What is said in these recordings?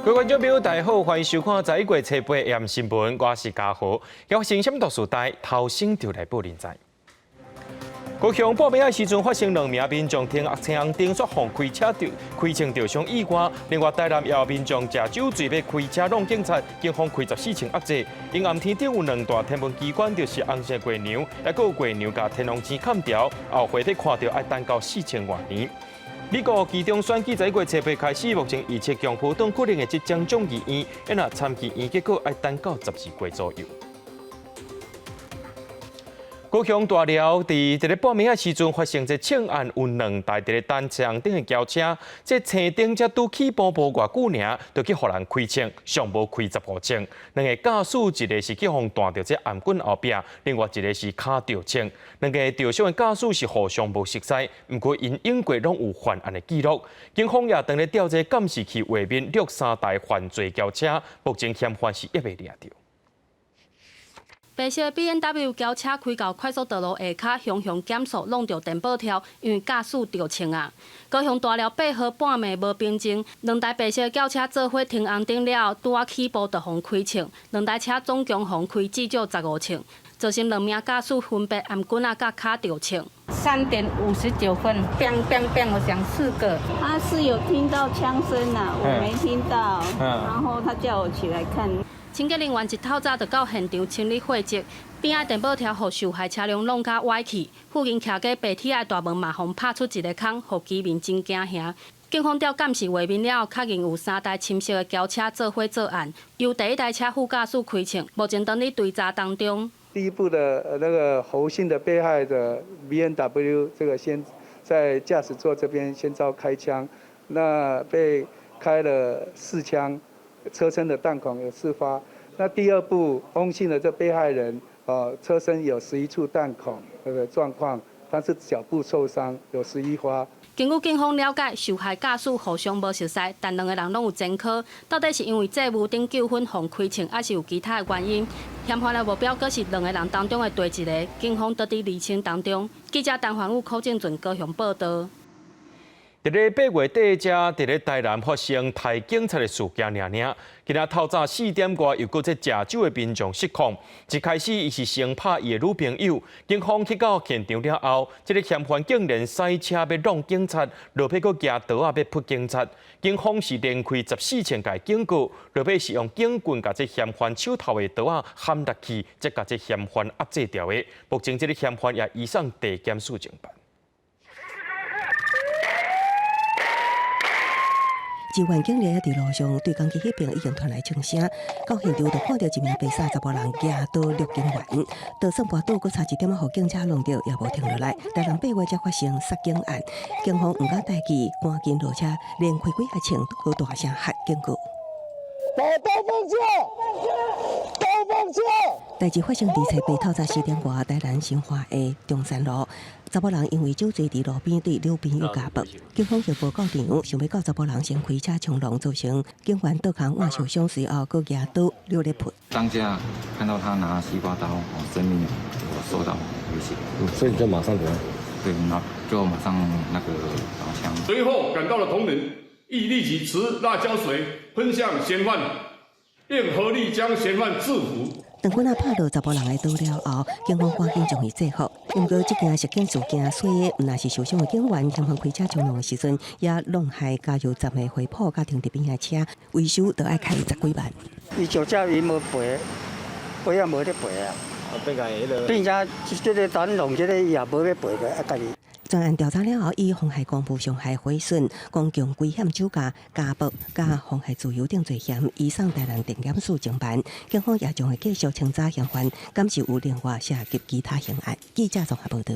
各位觀眾朋友，大家好，歡迎收看11月初八AM新聞，我是嘉豪。發生啥物大事代，頭先就來報恁知。高雄半暝仔時陣發生兩名民眾停青紅燈，煞予開車著開槍著傷意外。另外，台南也有民眾食酒醉欲開車挵警察，警方開14槍壓制。陰暗天頂有兩大天文奇觀，就是紅色月娘，抑閣有月娘共天王星崁著，後回欲看著愛等到4000外年。美國期中選舉11月初八開始，目前預測共和黨可能會執掌眾議院，若參議院結果愛等到12月左右。高雄大寮佇這个半暝仔時陣發生一槍案，有兩台佇咧等青紅燈的轎車，這青燈才拄起步無偌久爾，就去予人開槍，上無開15槍。兩个駕駛一个是去予彈著這頷頸後壁，另外一个是跤著槍。兩个著傷的駕駛是互相無熟似，毋過𪜶永過攏有犯案的記錄。警方也當咧調這監視器畫面，錄三台犯罪轎車，目前嫌犯是猶未掠著。白色 BMW 轎車開到快速道路下跤，雄雄減速，挵著電報條，因為駕駛著槍啊！高雄大寮8號半暝無平靜，兩台白色轎車做伙停紅燈了後，拄仔起步就予開槍，兩台車總共予開至少15槍，造成兩名駕駛分別頷頸仔佮跤著槍。3點59分，砰砰砰，我響四個。他是有聽到槍聲啊，我沒聽到，然後他叫我起來看。清潔人員一透早就到現場清理血跡，邊仔電報條予受害車輛挵甲歪去，附近徛過白鐵仔大門嘛予拍出一个空，予居民真驚嚇。警方調監視畫面了後，確認有三台深色的轎車做伙作案，由第一台車副駕駛開槍，目前當咧追查當中。第一步的那個侯姓的被害的 BMW，這個先在駕駛座這邊先遭開槍，那被開了四槍。車身的彈孔有四發，那第二步，翁姓的這被害人，車身有11處彈孔，那個狀況，但是腳部受傷有11發。根據警方了解，受害駕駛互相無熟似，但兩个人攏有前科，到底是因為債務頂糾紛予開槍，抑是有其他的原因？嫌犯的目標閣是兩个人當中的佗一个，警方佇咧釐清當中。記者陳環宇、柯正俊高雄報道。佇咧8月底，才佇咧台南發生刣警察的事件，爾爾。今仔透早4點外，又閣這食酒的民眾失控。一開始，伊是先拍伊的女朋友，警方去到現場了後，這个嫌犯竟然駛車欲挵警察，落尾閣舉刀仔欲撲警察。警方是連開14槍共警告，落尾是用警棍共這嫌犯手頭的刀仔砍落去，才共這嫌犯壓制牢的。目前，這个嫌犯也移送地檢署偵辦。支援警力佇路上，對講機彼邊已經傳來槍聲，到現場就看著一名白衫查埔人舉刀掠警員，就算跋倒，閣差一點仔予警車挵著，也無停落來。台南8月才發生殺警案，警方毋敢代誌，趕緊落車，連開幾下槍，閣大聲喝警告。都放下！都放下！代誌發生佇初八透早4點外，台南新華的中山路，查埔人因為酒醉佇路邊對女朋友家暴，警方就報到場，想欲到查埔人先開車衝撞，造成警員倒空腕受傷，隨後閣舉刀掠咧撲。當下看到他拿西瓜刀，我生命有受到威脅，所以就馬上怎樣？對，那就馬上那個打槍。隨後趕到的同仁亦立即持辣椒水噴向嫌犯，並合力將嫌犯制服。當棍仔拍落查埔人的刀了後，警方趕緊將伊制服。毋過，這件襲警事件，所以毋但是受傷的警員，嫌犯開車衝撞的時陣，也挵害加油站的花圃佮停佇邊的車，維修都愛開10幾萬。伊就這伊無賠，賠也無得賠啊。變成這個單弄這個伊也無欲賠的，啊，家己。專案調查了後，以妨害公務傷害毀損、公共危險酒駕、家暴、佮妨害自由等罪嫌，移送台南地檢署偵辦。警方也將會繼續清查嫌犯，敢是有另外涉及其他刑案。記者綜合報道。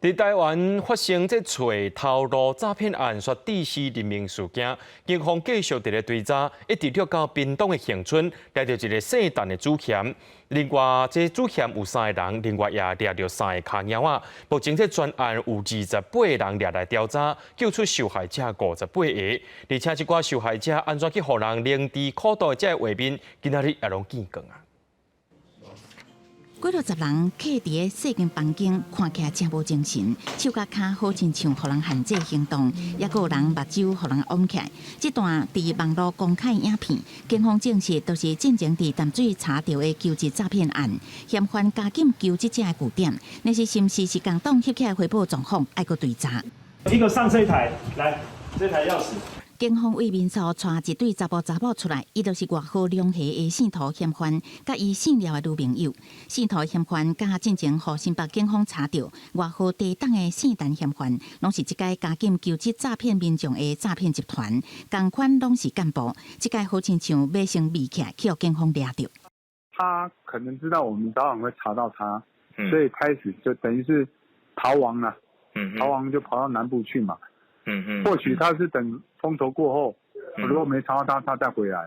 佇台灣發生這揣頭路詐騙案，煞致死人命事件，警方繼續佇咧追查，一直掠到屏東的恆春，掠著一个姓陳的主嫌。另外，這主嫌有三个人，另外也掠著三个跤貓仔。目前這全案有28個人掠來調查，救出受害者58個，而且這寡受害者按怎去予人凌遲苦毒的這个畫面，今仔日也攏見光啊！幾落十人客佇個細間房間，看起來誠無精神，手佮跤好親像予人限制行動，抑閣有人目睭予人翕起來。這段佇網路公開影片，警方證實都是進前佇淡水查著的求職詐騙案，嫌犯加緊求職者的據點，那是是毋是是共黨翕起來回報狀況，愛閣追查。一個上這台，來，這台鑰匙。警方為民宿帶一對查埔查某出來，伊就是外號龍蝦的姓涂嫌犯，佮伊姓廖的女朋友。姓涂嫌犯佮進前予新北警方查著外號地黨的姓陳嫌犯，攏是這屆加緊求職詐騙民眾的詐騙集團，仝款攏是幹部。這屆好親像馬上避起來，去予警方掠著。他可能知道我們早晚會查到他，所以開始就等於是逃亡了。逃亡就跑到南部去嘛。或許他是等風頭過後，如果沒查到他，他再回來。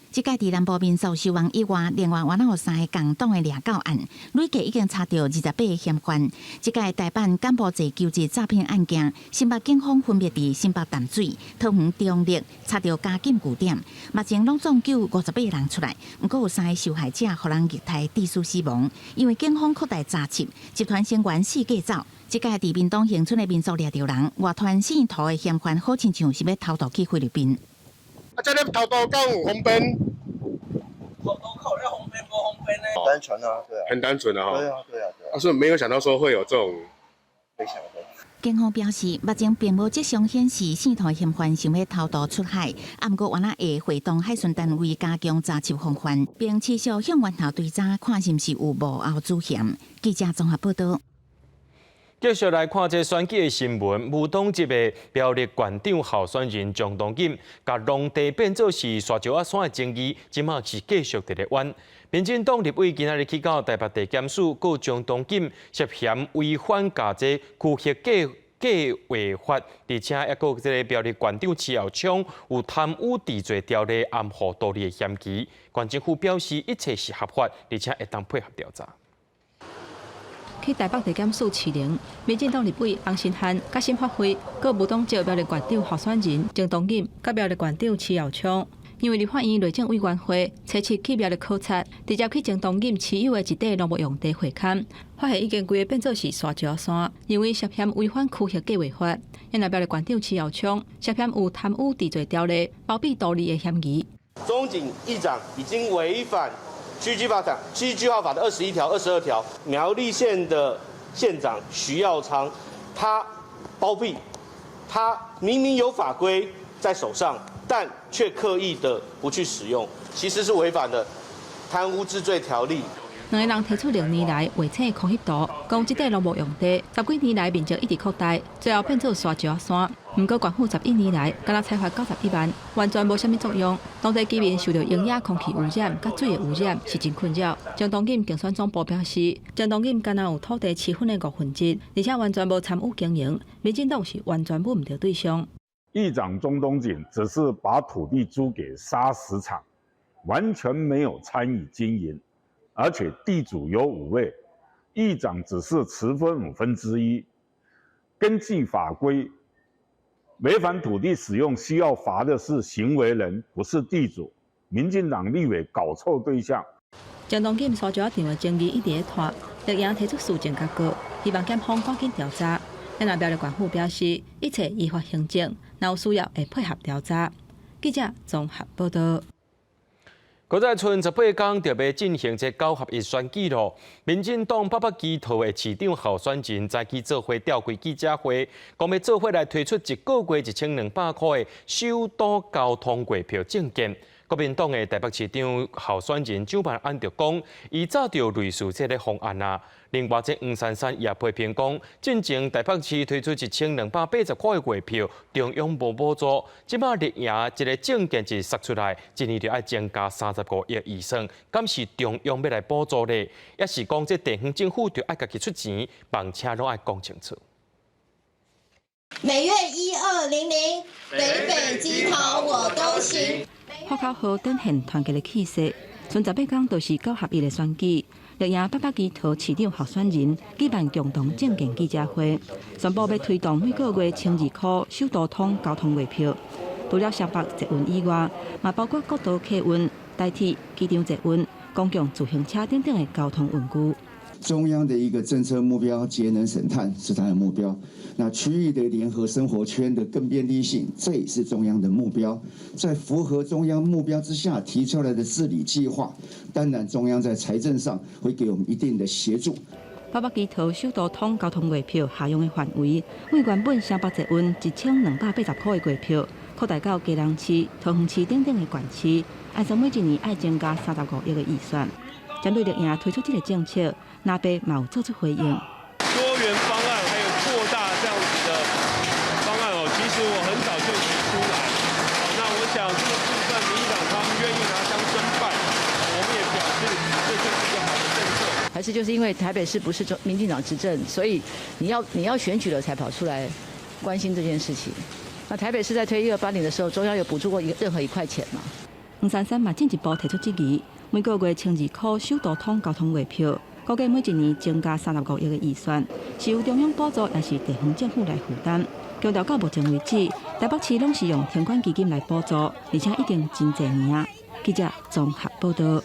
這屆佇南部民宿收容以外，另外原來有三个共黨的掠狗案，累計已經查著28個嫌犯。這屆台辦柬埔寨求職詐騙案件，新北警方分別佇新北淡水、桃園中壢查著監禁據點，目前攏總救58人出來，毋過有三个受害者予人虐待致死死亡，因為警方擴大查緝，集團成員四界走。這屆佇屏東恆春的民宿掠著人，外傳姓涂的嫌犯，好親像是欲偷渡去菲律賓。啊，這裡偷渡敢有方便？偷渡靠咧方便無方便呢？單純啊，對啊。很單純啊，哈。對啊，對啊，對啊。啊，所以沒有想到說會有這種。沒想到。警方表示，目前並無跡象顯示姓涂嫌犯想欲偷渡出海，啊，毋過原來會會同海巡單位加強查緝防範，並持續向源頭追查，看是毋是有幕後主嫌。記者綜合報道。繼續來看這選舉的新聞，無黨籍的苗栗縣長候選人鍾東錦，共農地變做是沙石仔山的爭議，這馬是繼續佇咧冤。民進黨立委今仔日去到台北地檢署告鍾東錦涉嫌違反共這區域計劃法，而且抑閣這个苗栗縣長徐耀昌有貪污治罪條例掩護圖利的嫌疑。縣政府表示一切是合法，而且會當配合調查。去台北地檢署士林，民進黨立委洪申翰佮沈發輝，佮無黨籍苗栗縣長候選人鍾東錦，佮苗栗縣長徐耀昌，因為立法院內政委員會初七去苗栗考察，直接去鍾東錦持有的一塊農業用地會勘，發現已經規个變做是沙石山，認為涉嫌違反區域計劃法，因為苗栗縣長徐耀昌涉嫌有貪污治罪條例、包庇圖利的嫌疑。鍾錦議長已經違反區計劃法、區計劃法的21條、22條，苗栗縣的縣長徐耀昌，他包庇，他明明有法規在手上，但卻刻意的不去使用，其實是違反了貪污治罪條例。兩个人提出歷年來畫冊空翕圖，講這塊農業用地十幾年來面積一直擴大，最後變做沙石山。毋過縣府11年來，敢若裁罰91萬，完全無啥物作用。當地居民受著營養空氣污染、佮水的污染，是真困擾。鍾東錦競選總部表示，鍾東錦敢若有土地持分的五分之一，而且完全無參與經營，民進黨是完全摸毋著對象。議長鍾東錦只是把土地租給砂石廠，完全沒有參與經營。而且地主有五位，議長只是持分1/5。根據法規，違反土地使用需要罰的是行為人，不是地主。民進黨立委搞錯對象。鍾東錦沙石仔場的爭議一直咧拖，綠營提出豎證佮告，希望檢方趕緊調查。咱苗栗縣府表示，一切依法行政，若有需要會配合調查。記者綜合報道。閣再賰18工就欲進行這九合一選舉囉。民進黨北北基桃的市長候選人早起做伙召開記者會，講欲做伙來推出一個月1200箍的首都交通月票證件。國民黨的台北市長候選人蔣萬安就講，伊早就有類似這个方案啊。另外，這黃珊珊也批評講，進前台北市推出1280塊的月票，中央無補助，這馬綠營一个政見一釋出來，一年就愛增加35億預算，敢是中央欲來補助咧？抑是講這地方政府就愛家己出錢，況且攏愛講清楚。每月1200，北北基桃我都行。發口號展現團結的氣勢。賰18工就是九合一的選舉，綠營北北基桃市長候選人舉辦共同政見記者會，宣布欲推動每個月1200箍首都通交通月票。除了雙北捷運以外，嘛包括國道客運、台鐵、機場捷運、公共自行車等等的交通運具。中央的一個政策目標，節能省碳是它的目標。那區域的聯合生活圈的更便利性，這也是中央的目標。在符合中央目標之下提出來的治理計劃，當然中央在財政上會給我們一定的協助。台北機桃首都通交通月票下用的範圍，為原本新北捷運1280箍的月票，擴大到基隆市、桃園市等等的縣市，按算每一年愛增加35億的預算。針對綠營推出這個政策，藍白嘛有做出回應。多元方案還有擴大這樣子的方案哦，其實我很早就提出來。那我想這個部分，民進黨他們願意拿槍偵辦，我們也表示這就是一個好的政策。還是就是因為台北市不是中民進黨執政，所以你要選舉了才跑出來關心這件事情。那台北市在推1280的時候，中央有補助過一任何一塊錢嗎？黃珊珊嘛進一步提出質疑，每個月12箍首都通交通月票，估計每一年增加35億的預算，是由中央補助，抑是地方政府來負擔？強調到目前為止，台北市攏是用停管基金來補助，而且已經真濟年啊。記者綜合報道。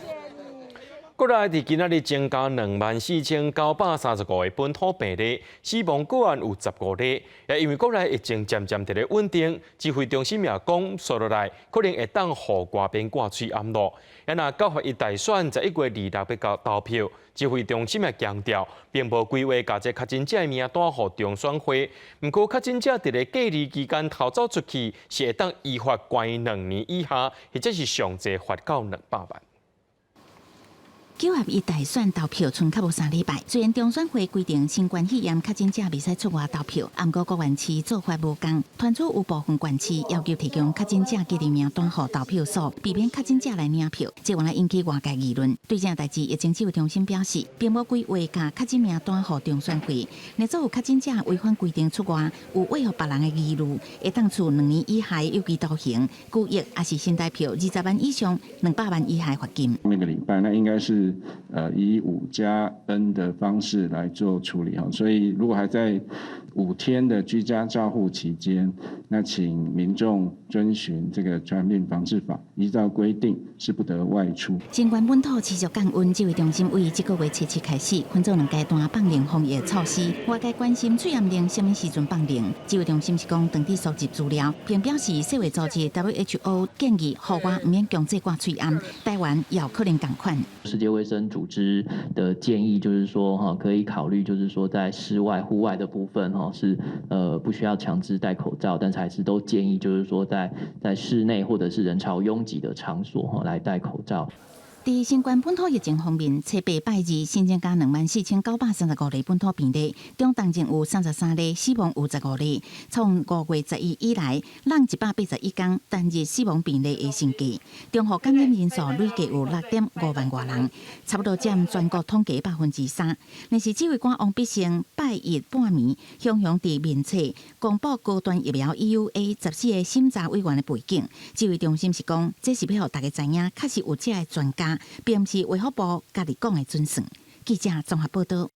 國內佇今仔日增加24,935個本土病例，死亡個案有15例。也因為國內疫情漸漸佇咧穩定，指揮中心也講，紲落來可能會當予外邊掛喙罨囉。也若九合一大選11月26欲到投票，指揮中心也強調，並無規劃共這確診者的名單予中選會。毋過確診者佇咧隔離期間逃走出去，是會當依法關2年以下，或者是上濟罰到200萬。九合一大選投票賰較無3禮拜，雖然中選會規定新冠肺炎確診者袂使出外投票，毋過各縣市做法無仝，傳出有部分縣市要求提供確診者隔離名單予投票所，避免確診者來領票，這原來引起外界議論。對這代誌，疫情指揮中心表示，並無規劃共確診名單予中選會。若做有確診者違反規定出外，有威脅別人的疑慮，會當處2年以下有期徒刑、拘役，抑是新台票20萬以上200萬以下罰金。那個禮拜，那應該是以5+N 的方式來做處理哈，所以如果還在5天的居家照護期間，那請民眾遵循這個傳染病防治法，依照規定是不得外出。新冠本土持續降溫，指揮中心為這個月初七開始分做兩階段放寬防疫措施。外界關心喙罨令啥物時陣放寬，指揮中心是講當佇蒐集資料，並表示世衛組織 WHO 建議戶外毋免強制掛喙罨，台灣也有可能仝款。世界衛生組織的建議就是說，哈，可以考慮，就是說在室外、戶外的部分，哈，是不需要強制戴口罩，但是還是都建議，就是說在室內或者是人潮擁擠的場所，哈，來戴口罩。佇新冠本土疫情方面，初八拜二新增加24,935例本土病例，中重症有33例，死亡有15例。創5月11以來，攏181天單日死亡病例的新低。中和感染人數累計有6.5萬外人，差不多佔全國統計3%。但是指揮官王必勝拜一半暝，雄雄佇面冊公布高端疫苗 EUA 14個審查委員的背景，指揮中心是講，這是欲予大家知影，確實有這个專家。並毋是衛福部家己講的準算。記者綜合報道。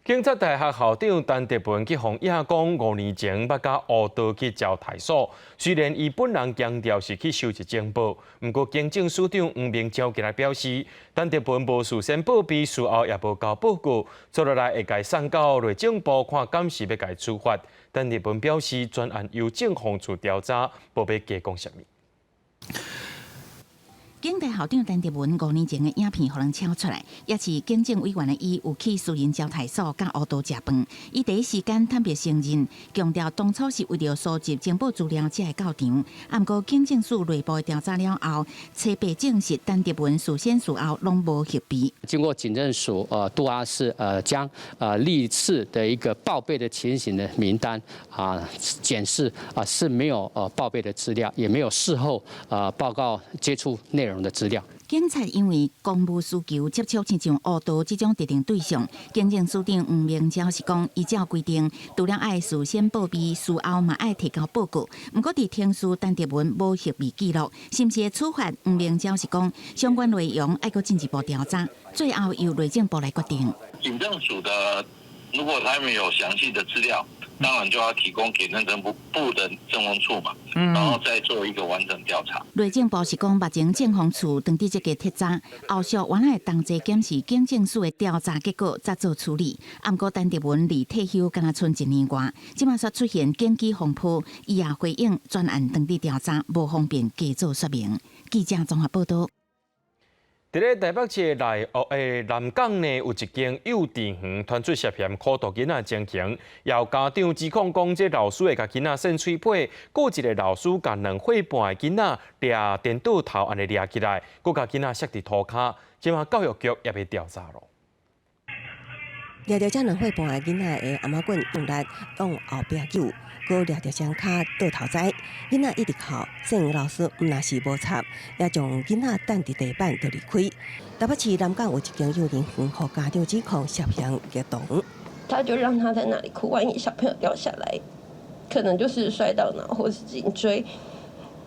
警察大學校長陳德文去予影講，5年前捌佮烏道去招待所。雖然伊本人強調是去收集情報，毋過警政署長黃明昭今日表示，陳德文無事先報備，事後也無交報告，紲落來會共送到內政部看敢是欲共處罰。陳德文表示，全案由政防處調查，無欲加講啥物。警大校長陳德文5年前的影片予人抄出來，也是警政委員的伊有去私人招待所佮烏道食飯。伊第一時間坦白承認，強調當初是為著蒐集情報資料才會到場。毋過警政署內部調查了後，初八證實陳德文事先事後攏無核備。經過警政署杜阿室將歷次的一個報備的情形的名單啊檢視啊是沒有報備的資料，也沒有事後報告接觸內容的資料。警察因為公務需求接觸親像烏道這種特定對象，警政署長黃明昭是講，依照規定，除了愛事先報備，事後嘛愛提交報告。毋過佇程序陳德文無核備記錄，是毋是會處罰？黃明昭是講，相關內容愛閣進一步調查，最後由內政部來決定。警政署的，如果他們有詳細的資料，當然就要提供給內政部的政風處嘛，然後再做一個完整調查。內政部是講，目前政風處當佇這個徹查，後續原來同齊檢視警政署的調查結果，再做處理。毋過陳德文離退休敢若賰一年外，這馬煞出現檢舉風波，伊也回應專案當佇調查，無方便加做說明。記者綜合報道。佇咧台北市的內南港呢，有一間幼稚園傳出涉嫌苦毒囡仔情形，有家長指控講，這老師會共囡仔擤喙皮，閣一个老師共2歲半的囡仔掠顛倒頭按呢掠起來，閣共囡仔摔佇塗跤，這馬教育局也欲調查囉。掠著這2歲半的囡仔的頷仔棍用力往後壁揪，閣掠著雙跤倒頭栽，囡仔一直哭，姓老師毋但是無插，也將囡仔擲佇地板就離開。台北市南港有一間幼兒園，予家長指控涉嫌虐童。他就讓他在那裡哭，萬一小朋友掉下來，可能就是摔到腦或是頸椎，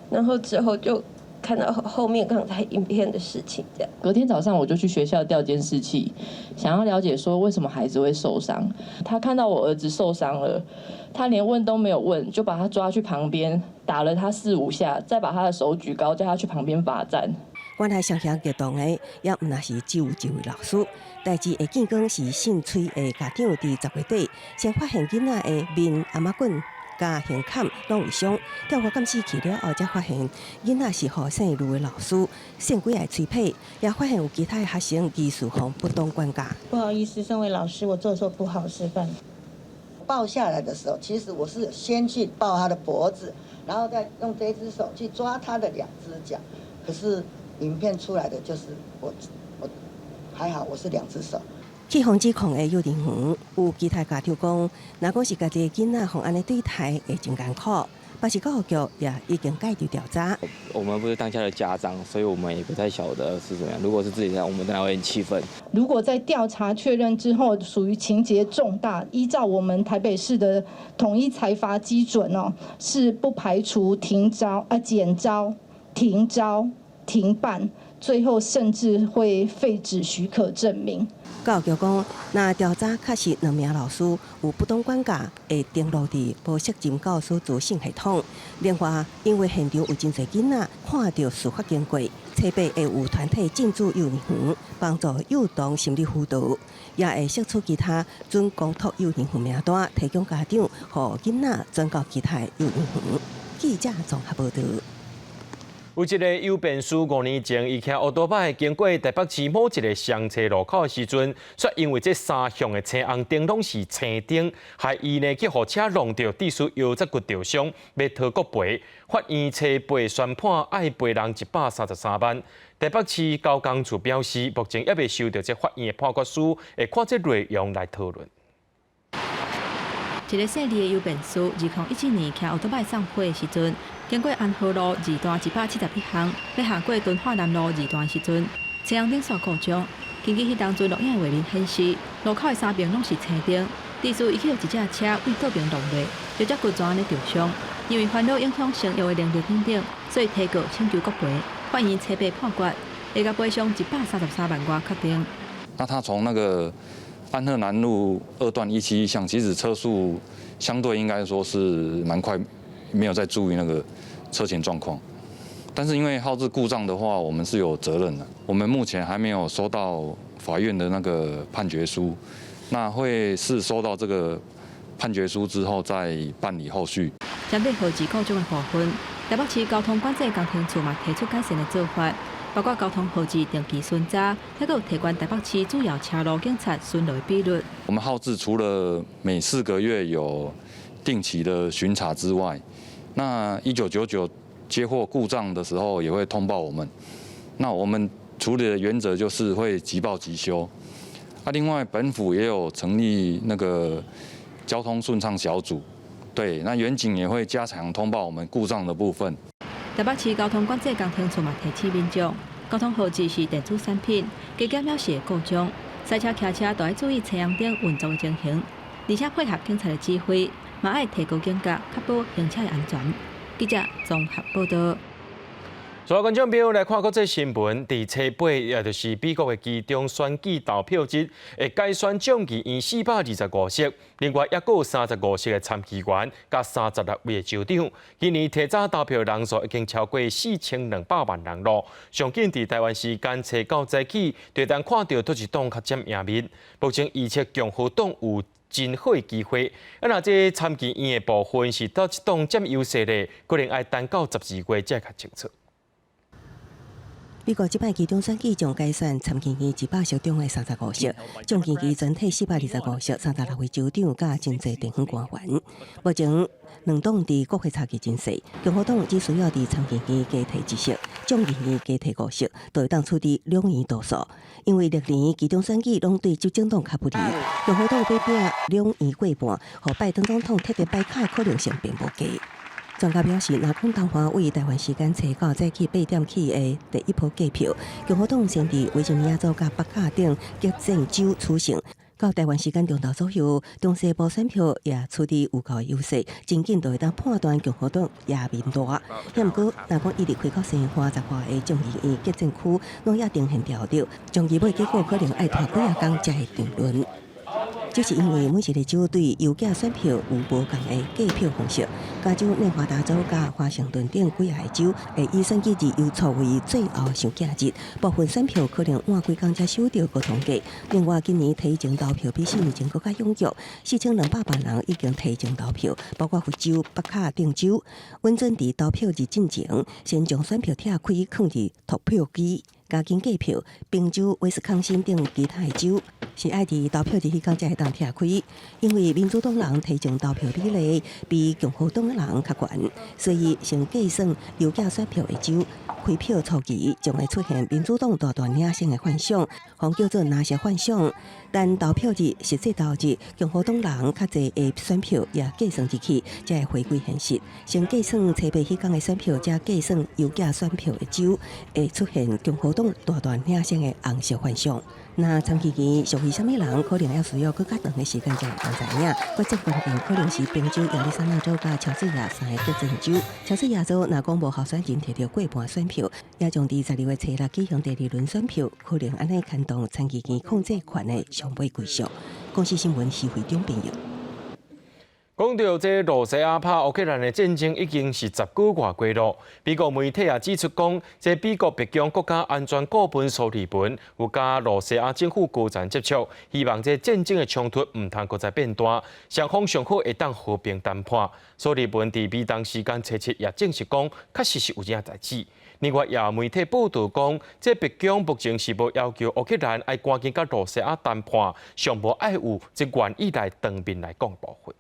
然後之後就看到後面剛才影片的事情，這樣。隔天早上我就去學校調監視器，想要了解說為什麼孩子會受傷。他看到我兒子受傷了，他連問都沒有問，就把他抓去旁邊打了他四五下，再把他的手舉高，叫他去旁邊罰站。原來涉嫌虐童的，也毋但是只有一位老師。代誌會見講是姓崔的家長，佇10月底先發現囡仔的面頷仔棍佮胸坎攏有傷，調查監視器了後，才發現囡仔是予姓呂的老師擤幾下喙皮，也發現有其他的學生疑似予不當管教。不好意思，身為老師，我做錯不好示範。抱下來的時候，其實我是先去抱他的脖子，然後再用這隻手去抓他的兩隻腳。可是影片出來的就是我還好，我是兩隻手。去予指控的幼稚園有其他家長講，若講是家己的囡仔予按呢對待，會真艱苦。北市教育局也已經介入調查。我們不是當下的家長，所以我們也不太曉得是怎麼樣。如果是自己在，我們當然會很氣憤。如果在調查確認之後屬於情節重大，依照我們台北市的統一裁罰基準哦，是不排除停招、減招、停招、停辦，最後甚至會廢止許可證明。教育局講，若調查確實兩名老師有不當管教，會登錄佇無責任教師資訊系統。另外，因為現場有真濟囡仔看著事發經過，初八會有團體進駐幼兒園，幫助幼童心理輔導，也會釋出其他準公託幼兒園名單，提供家長予囡仔轉到其他幼兒園。記者綜合報道。有一個郵便師5年前，伊騎烏多擺經過台北市某一個雙車路口的時陣，卻因為這三向的青紅燈攏是青燈，害伊呢去予車挏著，致使腰脊骨著傷，欲討國賠。法院初八宣判愛賠人133萬。台北市交工處表示，目前猶未收到這法院的判決書，會看這內容來討論。一个姓李的郵便師，2017年騎歐多擺送貨的時陣，經過安和路二段171巷，欲下過敦化南路二段的時陣，青紅燈煞故障。根據彼當陣錄影畫面顯示，路口的三爿攏是青燈，致使伊去予一隻車對倒爿挏落，腰脊骨就按呢著傷。因為煩惱影響生育的能力等等，所以提告請求國賠。法院初八判決，會共賠償133萬外確定。那他從那個安和南路二段171巷，其實車速相對應該說是蠻快，沒有在注意那個車前狀況。但是因為號誌故障的話，我們是有責任的。我們目前還沒有收到法院的那個判決書，那會是收到這個判決書之後再辦理後續。針對號誌故障的部分，台北市交通管制工程處嘛提出改善的做法，包括交通號誌定期巡查，還閣有提懸台北市主要車路警察巡邏的比率。我們號誌除了每4個月有定期的巡查之外，那1999接獲故障的時候也會通報我們。那我們處理的原則就是會即報即修。啊，另外本府也有成立那個交通順暢小組，對，那員警也會加強通報我們故障的部分。台北市交通管制工程處嘛提醒民眾，交通號誌是電子產品，加減了是會故障，駛車騎車都愛注意青紅燈運作的情形，而且配合警察的指揮，嘛愛提高警覺，確保行車的安全。記者綜合報道。所以觀眾朋友來看國際新聞，佇初八，也就是美國的期中選舉投票日，會改選眾議院425席，另外抑閣有35席的參議員，佮36位的州長。今年提早投票人數已經超過4200萬人囉。上緊佇台灣時間初九早起，就當看著佗一黨較佔贏面。目前預測共和黨有真好的機會。啊，若這參議院的部分是佗一黨佔優勢咧，可能愛等到12月才較清楚。美國這擺期中選舉將改選參議院100席中的35席，眾議院全體425席，36位州長佮真濟地方官員。目前兩黨佇國會差距真細，共和黨只需要佇參議院加提一席，眾議院加提五席，就會當取得兩院多數。因為歷年期中選舉攏對執政黨較不利，共和黨欲拼兩院過半，予拜登總統特別擺卡的可能性並無低。專家表示，若講投票為台灣時間初九早起8點起的第一波計票，共和黨先佇維吉尼亞州佮北卡等激戰州取勝，到台灣時間中晝左右，中西部選票也取得有夠優勢，真緊就會當判斷共和黨贏面大。毋過，若講一直開到西岸10外个眾議院激戰區，攏猶呈現調調，終結尾結果可能愛拖幾仔工才會定論。這是因為每一個州對郵寄選票有無仝的計票方式。加州、內華達州佮華盛頓等幾个州會以選舉日郵錯為最後收寄日，部分選票可能晚幾工才收著閣統計。另外，今年提前投票比四年前閣較踴躍，4200萬人已經提前投票，包括佛州、北卡等州。穩準佇投票日進前，先將選票拆開，囥佇投票機，加緊計票。賓州、威斯康星等其他的州是愛佇投票日彼工才會當拆開，因為民主黨人提前投票比例比共和黨的人較懸，所以先計算郵寄選票的州開票初期將會出現民主黨大大領先的幻象，予叫做藍色幻象。但投票日實際投日，共和黨人較濟的選票也計算入去，才會回歸現實。先計算初八彼工的選票，才計算郵寄選票的州，會出現共和黨大大領先的紅色幻象。那參議院屬於啥物人，可能猶需要閣較長的時間才會知影。決戰關鍵可能是賓州、亞利桑那州佮喬治亞三个激戰州。喬治亞州若講無候選人提著過半選票，也將佇12月初六舉行第二輪選票，可能按呢牽動參議院控制權的上尾歸屬。公視新聞徐惠中編譯。講著這羅西亞拍烏克蘭的戰爭已經是10個月過咯。美國媒體也指出講，這美國白宮國家安全顧問蘇利文有佮羅西亞政府高層接觸，希望這戰爭的衝突毋通閣再變大，雙方上好會當和平談判。蘇利文佇美東時間初七也證實講，確實是有這代誌。另外，也有媒體報導講，這白宮目前是無要求烏克蘭愛趕緊佮羅西亞談判，上無愛有這願意來當面來講部分。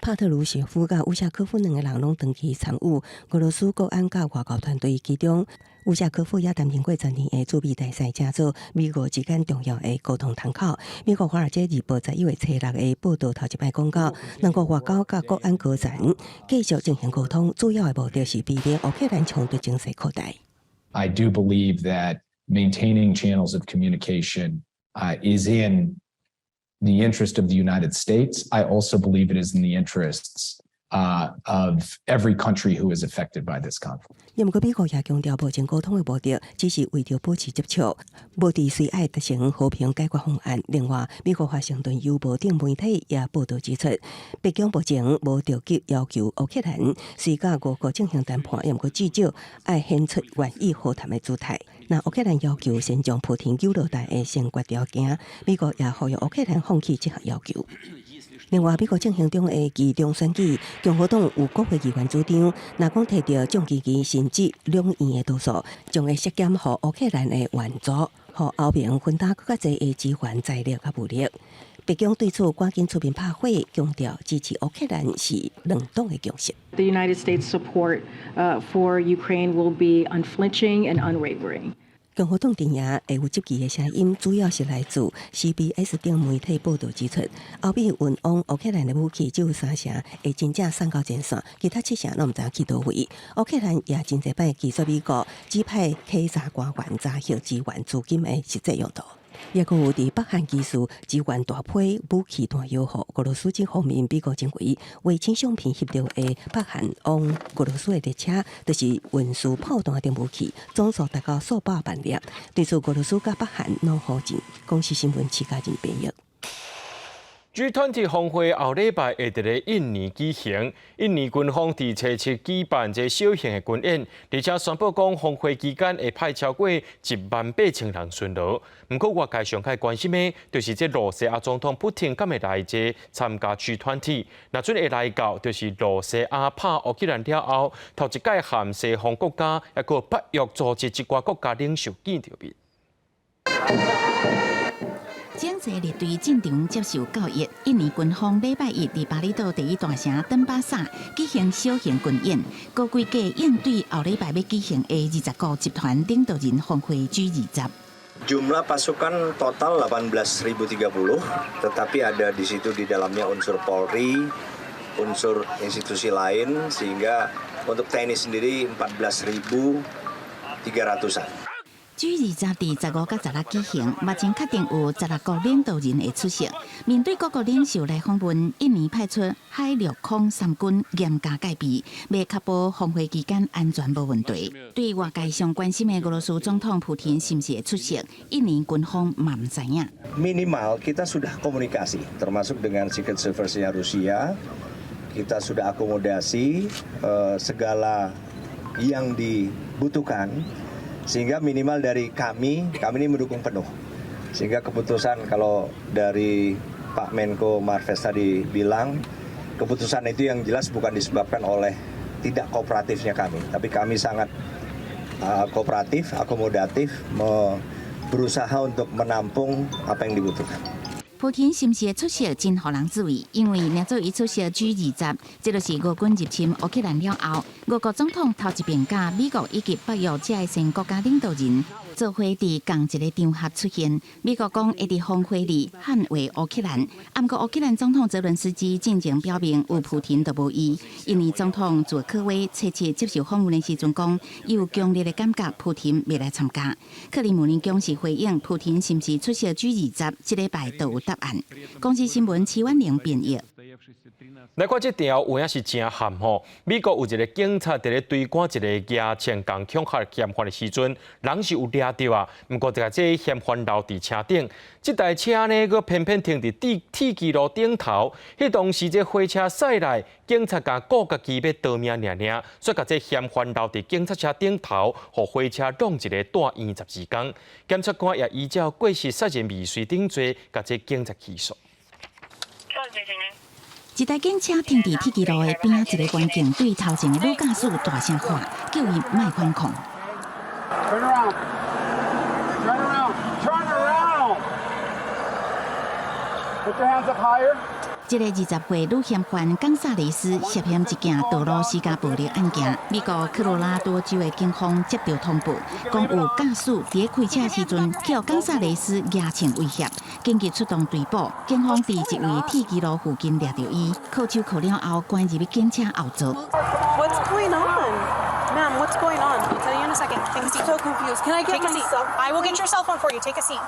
帕特魯舍夫佮烏夏科夫兩个人攏長期參與俄羅斯國安佮外交團隊其中，烏夏科夫也擔任過十年的駐美大使，成做美俄之間重要的溝通窗口。美國《華爾街日報》11月初六的報導頭一擺講到，兩國外交佮國安高層繼續進行溝通，主要的目的是避免烏克蘭衝突情勢擴大。 I do believe that maintaining channels of communication is in the interest of the United States. I also believe it is in the interests of every country who is affected by this conflict. 毋過美國也強調，目前溝通的目的只是為著保持接觸，無佇隨愛達成和平解決方案。另外，美國華盛頓郵報等媒體也報導指出，白宮目前無著急要求烏克蘭隨佮俄國進行談判，毋過至少愛顯出願意和談的姿態。若烏克蘭要求先將普廷救落來的先決條件，美國也呼籲烏克蘭放棄這項要求。另外，美國進行中的期中選舉，共和黨有國會議員主張，若講提著眾議院甚至兩院的多數，將會削減予烏克蘭的援助，予歐盟分擔閣較濟的支援財力佮武力。白宮對此趕緊出面拍火，強調支持烏克蘭是兩黨的共識。 The United States support for Ukraine will be unflinching and unwavering. 共和黨陣營會有質疑的聲音，主要是來自 CBS 等媒體報導指出，歐美運往烏克蘭的武器只有三成會真正送到前線，其他七成攏毋知去佗位。烏克蘭也真濟擺拒絕美國指派稽查官員查核支援資金的實際用途。也閣有佇北韓技術支援大批武器彈藥予俄羅斯。這方面，美國認為衛星相片翕著的北韓往俄羅斯的列車，就是運輸炮彈等武器，總數達到數百萬粒。對此，俄羅斯佮北韓攏否認。公視新聞徐家仁編譯。 G20 峰會後禮拜會佇咧印尼舉行，印尼軍方佇初七舉辦這小型的軍演，而且宣布講峰會期間會派超過1萬8千人巡邏。毋過外界上較關心的，就是這羅西亞總統普廷敢會來這參加 G20。若準會來到，就是羅西亞拍烏克蘭了後，頭一擺和西方國家，抑閣北約組織這寡國家領袖見著面。整齊列隊進場接受教育。印尼軍方禮拜一佇巴厘島第一大城登巴薩舉行小型軍演，高規格應對後禮拜欲舉行的二十國集團領導人峰會 G20。 Jumlah pasukan total 18.030, tetapi ada di situ di dalamnya unsur Polri, unsur institusi lain, sehingga untuk TNI sendiri 14.300-an. G20佇15佮16舉行，目前確定有16國領導人會出席。面對各國領袖來訪問，印尼派出海陸空三軍嚴加戒備，欲確保峰會期間安全無問題。對外界上關心的俄羅斯總統普廷是毋是會出席，印尼軍方嘛毋知影。 Minimal kita sudah komunikasi, termasuk dengan Secret Service-nya Rusia, kita sudah akomodasi segala yang dibutuhkan. Sehingga minimal dari kami, kami ini mendukung penuh. Sehingga keputusan kalau dari Pak Menko Marves tadi bilang, keputusan itu yang jelas bukan disebabkan oleh tidak kooperatifnya kami, tapi kami sangat kooperatif, akomodatif, berusaha untuk menampung apa yang dibutuhkan. 普廷是毋是會出席，真予人質疑，因為若做伊出席 G20，這就是俄軍入侵烏克蘭了後，俄國總統頭一遍佮美國以及北約這些國家領導人做伙佇仝一个場合出現。美國講會佇峰會裡捍衛烏克蘭，毋過烏克蘭總統澤倫斯基進前表明有普廷就無伊。印尼總統佐科威初七接受訪問的時陣講，伊有強烈的感覺普廷袂來參加。克里姆林宮是回應普廷是毋是出席 G20，這禮拜就有答案。公視新聞徐婉玲編譯。來看這條有影是真譀吼！美國有一个警察佇咧追趕一个舉槍共恐嚇嫌犯的時陣，人是有掠著啊。毋過共這嫌犯留佇車頂，這台車呢，閣偏偏停佇鐵支路頂頭。彼當時這貨車駛來，警察共顧家己欲逃命爾爾，煞共這嫌犯留佇警察車頂頭，予貨車挵一个蹛院12工。檢察官也依照過失殺人未遂等罪，共這警察起訴。一台警車停佇鐵支路的邊，一个員警對頭前的女駕駛大聲喊，叫伊莫反抗。 Turn around. Turn around. Turn around. Put your hands up higher. 這个20歲女嫌犯岡薩雷斯涉嫌一件道路私家暴力案件，美國科羅拉多州的警方接到通報，講有駕駛佇開車時陣，予岡薩雷斯舉槍威脅，緊急出動追捕，警方佇一位鐵支路附近掠著伊，銬手銬了後，關入去警車後座。 What's going on? Ma'am, what's going on? I'll tell you in a second. Take a seat. So confused. Can I get Take a my seat. cell I will get your cell phone for you. Take a seat.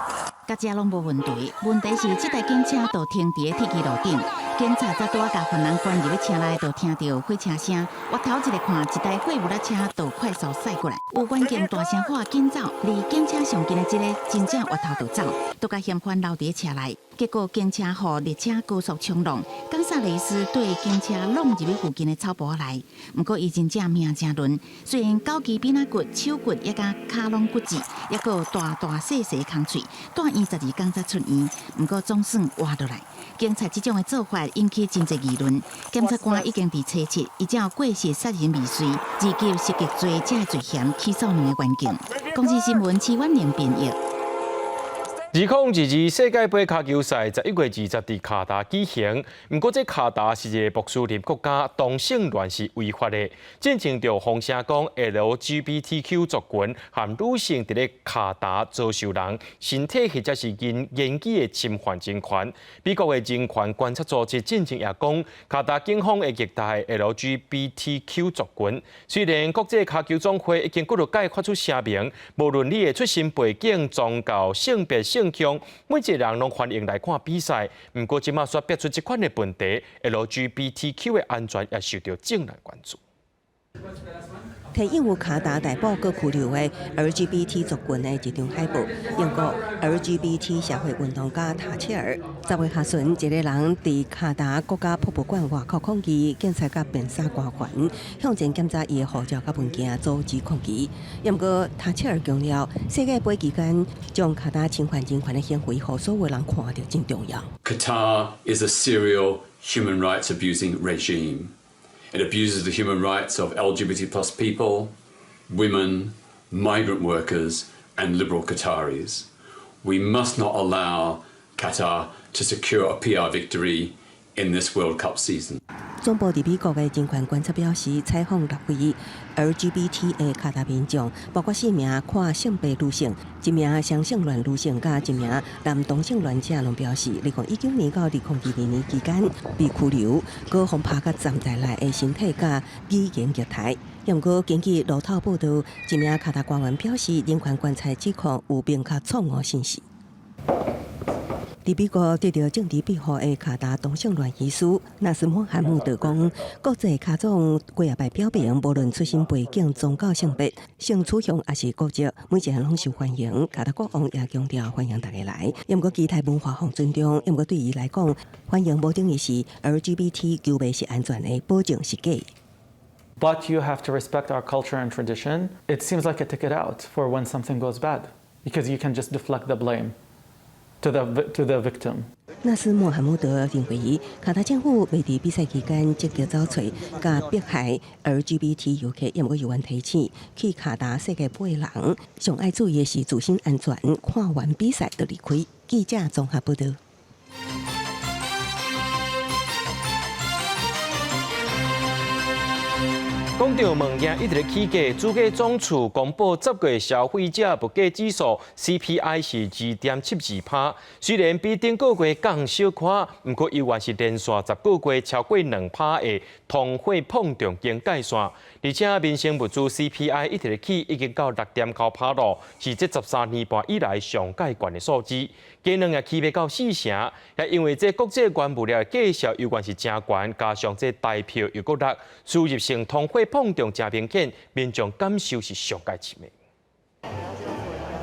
佮這攏無問題，問題是這台警車就停佇鐵支路頂，警察才拄仔共犯人關入去車內，就聽著火車聲，回頭一个看，一台貨物車就快速駛過來，有員警大聲喊緊走，離警車上近的這个真正回頭就走，都共嫌犯留佇車內，結果警車予列車高速衝撞，岡薩雷斯對警車挵入去附近的草埔內，毋過伊真正命誠輪，雖然狗頸邊仔骨、手骨抑佮跤攏骨折，抑閣大大細細空喙，蹛院12工才出院，毋過總算活落來。警察這種的做法引起真濟議論，檢察官已經佇初七依照過失殺人未遂、二級襲擊罪這个罪嫌起訴兩个員警。公視新聞徐婉玲編譯。2022世界盃跤球賽11月20佇卡達舉行，毋過這卡達是一个穆斯林國家，同性戀是違法的。進前就風聲講 LGBTQ 族群和女性佇咧卡達遭受人身體或者是言言語的侵犯人權。美國的人權觀察組織進前也講，卡達警方會虐待 LGBTQ 族群。雖然國際跤球總會已經幾落擺發出聲明，無論你的出身背景、宗教、性別、性性向，每一个人攏歡迎來看比賽。毋過，這馬煞逼出這款的問題，LGBTQ 的安全也受到眾人關注。提應有卡達大堡閣拘留的 LGBT 族群的一張海報，英國 LGBT 社會運動家塔切爾10月下旬，一個人佇卡達國家博物館外口抗議，警察佮便衫官員向前檢查伊的護照佮文件，阻止抗議。毋過塔切爾強調，世界盃期間將卡達侵犯人權的行為，予所有人看著真重要。 Qatar is a serial human rights abusing regime. It abuses the human rights of LGBT plus people, women, migrant workers, and liberal Qataris. We must not allow Qatar to secure a PR victory in this World Cup season. 總部佇美國的人權觀察表示，採訪六位 LGBT 的卡達民眾，包括四名跨性別女性、一名雙性戀女性，佮一名男同性戀者，攏表示，2019年到2022年期間被拘留，閣予拍佮站在內的身體佮語言虐待。毋過，根據路透報道，一名卡達官員表示，人權觀察指控有明確錯誤信息。佇美國得著政治庇護的卡達同性戀醫師納斯穆罕默德講，國際卡總幾仔擺表明，無論出身背景、宗教、性別、性取向抑是國籍，每一個人攏受歡迎。卡達國王也強調歡迎大家來，毋過期待文化予尊重。毋過對伊來講，歡迎無等於是 LGBT 球迷是安全的，保證是假。 But you have to respect our culture and tradition. It seems like a ticket out for when something goes bad, because you can just deflect the blame to the victim. 納斯穆罕默德認為，卡達政府袂佇比賽期間積極走揣佮迫害 LGBT 遊客，毋過有緣提醒，去卡達世界盃的人上愛注意的是自身安全，看完比賽就離開。記者綜合報道。講著物件一直咧起價，主計總處公布10月消費者物價指數 CPI 是2.72%，雖然比頂個月降小可，毋過猶原是連續10個月超過2%的通貨膨脹警戒線。而且民生物資 CPI 一直咧起，已經到6.9%咯，是這13年半以來上蓋懸的數字。雞卵也起欲到4成，也因為這國際原物料的價數猶原是誠懸，加上這台票又閣落，輸入性通貨膨脹誠明顯，民眾感受是上蓋深的。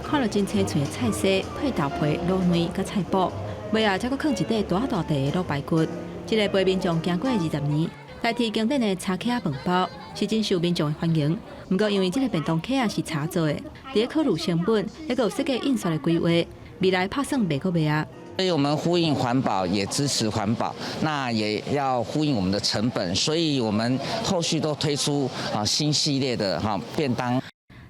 看著真青翠的菜絲，配豆皮、滷卵佮菜脯，尾仔才閣囥一塊大大塊的滷排骨。這个陪民眾行過20年，代替經典的柴起仔飯包，是真受民眾的歡迎。毋過因為這个便當盒仔是柴做的，除咧考慮成本，猶閣有設計印刷的規劃，未來拍算袂閣賣啊。所以我們呼應環保，也支持環保，那也要呼應我們的成本，所以我們後續都推出啊新系列的哈便當。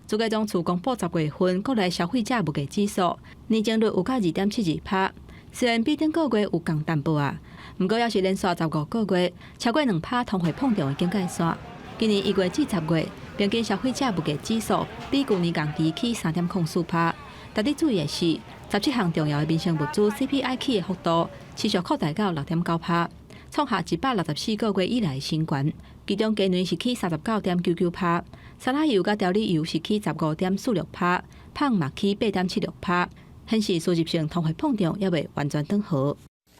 主計總處公布10月份國內消費者物價指數，年增率有到2.72%，雖然比頂個月有降淡薄仔，毋過也是連續15個月超過2%通貨膨脹的警戒線。今年1月至10月，平均消費者物價指數比舊年同期起3.04%。值得注意的是，17項重要的民生物資 CPI 起的幅度持續擴大到6.9%，創下164個月以來新高。其中雞卵是起39.99%，沙拉油佮調理油是起15.46%，麭嘛起8.76%，顯示輸入性通貨膨脹猶未完全轉好。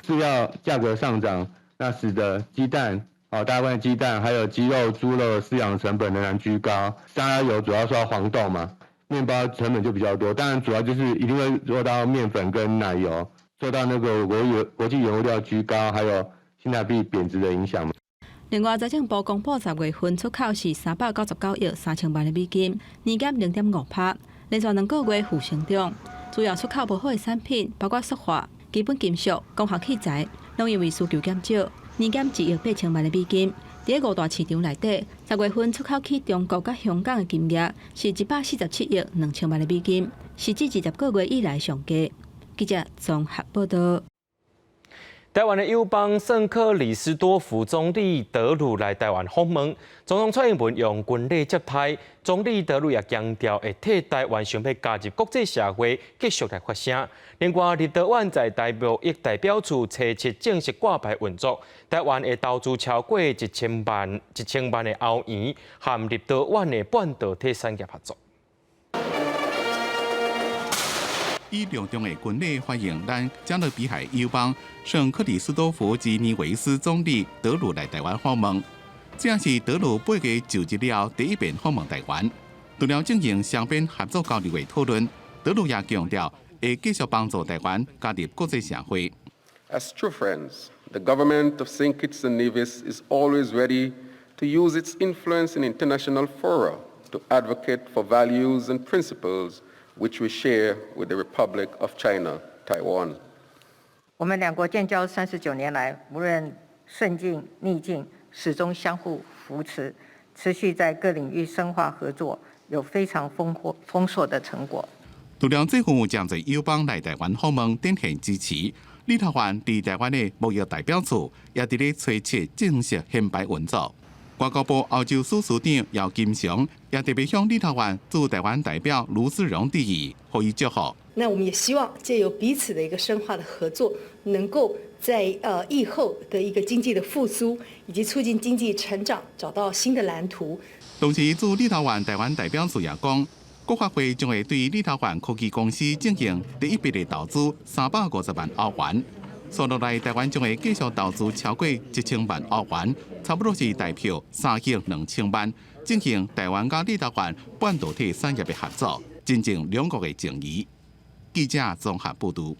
飼料價格上漲，那使得雞蛋、哦大部分雞蛋還有雞肉、豬肉的飼養成本仍然居高。沙拉油主要受到黃豆嘛，麵包成本就比較多。當然主要就是一定會受到麵粉跟奶油，受到那個國際原物料居高，還有新台幣貶值的影響。另外，財政部公布10月份出口是399億3000萬的美金，年減0.5%，連續2個月負成長。主要出口無好的產品包括塑化、基本金屬、光學器材，攏因為需求減少，年減1億8000萬的美金。佇咧五大市場內底，10月份出口去中國佮香港的金額是147億2000萬的美金，是這20個月以來上低。記者綜合報道。台灣的友邦聖克里斯多福總理德魯來台灣訪問，總統蔡英文用軍禮接待。總理德魯也強調，會替台灣想欲加入國際社會，繼續來發聲。另外，立陶宛在台貿易代表處初七正式掛牌運作，台灣會投資超過一千萬的歐元，和立陶宛的半導體產業合作。以隆重的軍禮歡迎咱加勒比海友邦聖克里斯多福及尼維斯總理德魯來台灣訪問。這也是德魯8月就職了後第一遍訪問台灣。除了進行雙邊合作交流的討論，德魯也強調會繼續幫助台灣加入國際社會。 As true friends, the government of St. Kitts and Nevis is always ready to use its influence in international fora to advocate for values and principles which we share with the Republic of China, Taiwan. 我們兩國建交39年來，無論順境逆境，始終相互扶持，持續在各領域深化合作，有非常豐碩的成果。除了這份誠濟友邦來台灣訪問，展現支持，立陶宛佇台灣的貿易代表處也佇咧初七正式掀牌運作。外交部歐洲司司長姚金祥也特別向立陶宛駐台灣代表盧思榮致意，予以祝賀。那我們也希望借由彼此的一個深化的合作，能夠在疫後的一個經濟的復甦，以及促進經濟成長，找到新的藍圖。同時，駐立陶宛台灣代表處也講，國發會將會對立陶宛科技公司進行第一筆的投資350萬歐元。紲落來，台灣將會繼續投資超過1000萬歐元，差不多是台票3億2千萬，進行台灣佮立陶宛半導體產業的合作，增進兩國的情誼。記者綜合報導。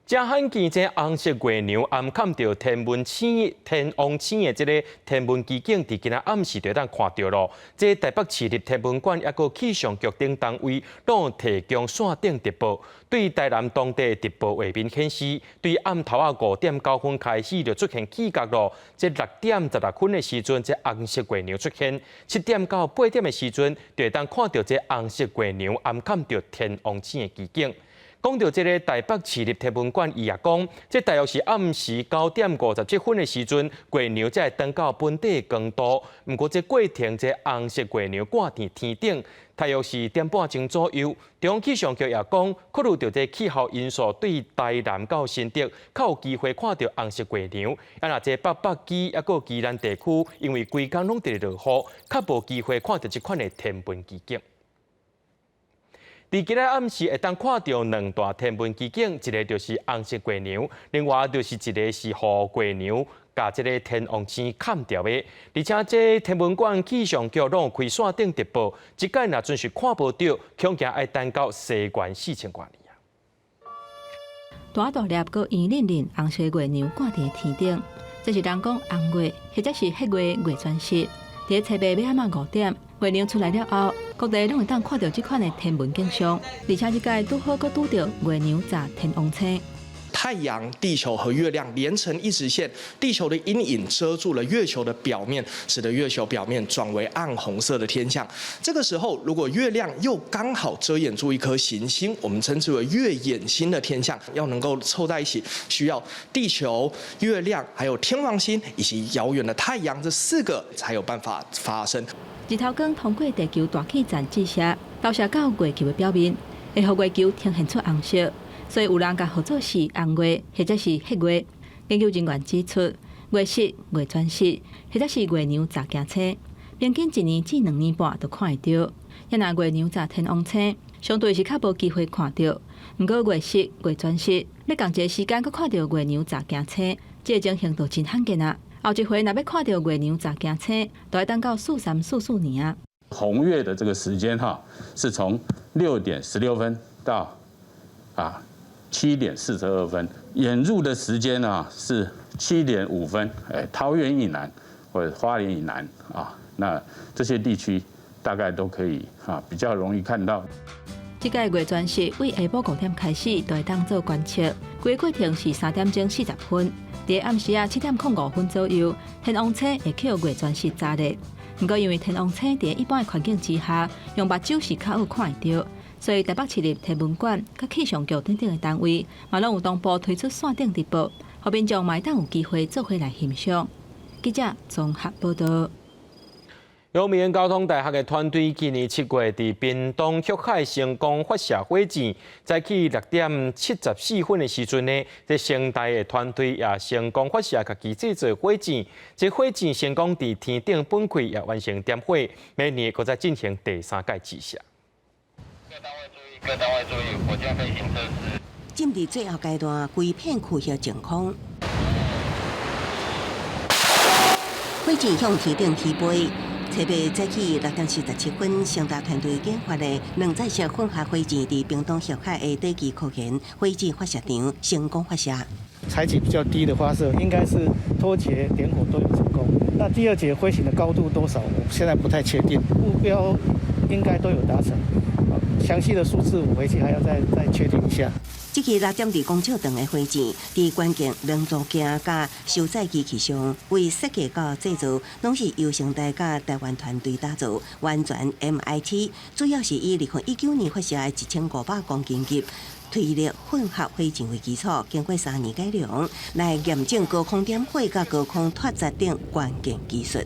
真罕見，這紅色月娘暗崁著天文星、天王星的這个天文奇景，佇今仔暗時就會當看著囉。這台北市立天文館抑閣氣象局等單位，攏有提供線頂直播。對台南當地直播畫面顯示，對暗頭仔5點9分開始就出現氣角囉。這6點16分的時陣，這紅色月娘出現；7點到8點的時陣，就會當看著這紅色月娘暗崁著天王星的奇景。講著這个台北市立天文館，伊也講，這大約是暗時9點57分的時陣，月娘才會轉到本地光度。毋過這過程，這紅色月娘掛佇天頂，大約是點半鐘左右。中央氣象局也講，考慮著這氣候因素，對台南到新竹較有機會看著紅色月娘。啊，若這北北基抑閣宜蘭地區，因為規工攏佇咧落雨，較無機會看著這款的天文奇景。佇今仔暗時會當看著兩大天文奇景，一个就是紅色月娘，另外就是一个是予月娘共這个天王星崁著的。而且這天文館氣象局攏有開線頂直播，這擺若準是看無著，恐驚愛等到西元4000外年。大大粒閣圓輪輪紅色月娘掛佇天頂，這是人講紅月或者是黑月月全食。佇初八欲暗仔5點，月娘出來了後，各地攏會當看著這款的天文景象，而且這擺拄好閣拄著月娘閘天王星。太陽、地球和月亮連成一直線，地球的陰影遮住了月球的表面，使得月球表面轉為暗紅色的天象。這個時候，如果月亮又剛好遮掩住一顆行星，我們稱之為月掩星的天象，要能夠湊在一起，需要地球、月亮、還有天王星以及遙遠的太陽這四個才有辦法發生。日頭光通過地球大氣層折射，投射到月球的表面，會予月球呈現出紅色。所以有人共號做是紅月，或者是黑月。研究人員指出，月蝕、月全食，或者是月娘閘行星，平均一年至2年半就看會著。抑若月娘閘天王星，相對是較無機會看著。毋過月蝕、月全食，欲仝一个時間閣看著月娘閘行星，這个情形就真罕見啊！後一回若欲看著月娘閘行星，就愛等到4344年啊。紅月的這個時間哈，是從6點16分到7點42分，掩入的時間呢是7點5分，哎，桃園以南或者花蓮以南啊，那這些地區大概都可以啊，比較容易看到。這擺月全食對下晡5點開始就會當做觀測，規個過程是3點鐘40分，佇暗時仔7點05分左右，天王星會予月全食閘咧。毋過因為天王星佇一般的環境之下，用目睭是較好看會著。所以台北市立天文館、佮氣象局等等的單位，嘛攏有同步推出線頂直播，予民眾嘛會當有機會做伙來欣賞。記者綜合報導。陽明交通大學的團隊今年7月佇屏東旭海成功發射火箭，早起6點74分的時陣呢，這成大的團隊也成功發射家己製作火箭，這火箭成功佇天頂分開，也完成點火，明年閣再進行第三擺試射。各單位注意，火箭飛行測試。進入最後階段，規片區域淨空，火箭向天頂起飛。初八早起6點47分，成大團隊研發的兩載式混合火箭佇屏東旭海的短期科研火箭發射場成功發射。材積比較低的發射，應該是脫節點火都有成功。那第二節飛行的高度多少，我現在不太確定，目標應該都有達成。詳細的數字我回去還要再確定一下。這支6.2公尺長的火箭，佇關鍵輪組件佮收載機器上，為設計到製造，攏是由成大佮台灣團隊打造，完全 MIT，主要是以2019年發射的1500公斤級推力混合火箭為基礎，經過3年改良，來驗證高空點火佮高空脫節等關鍵技術。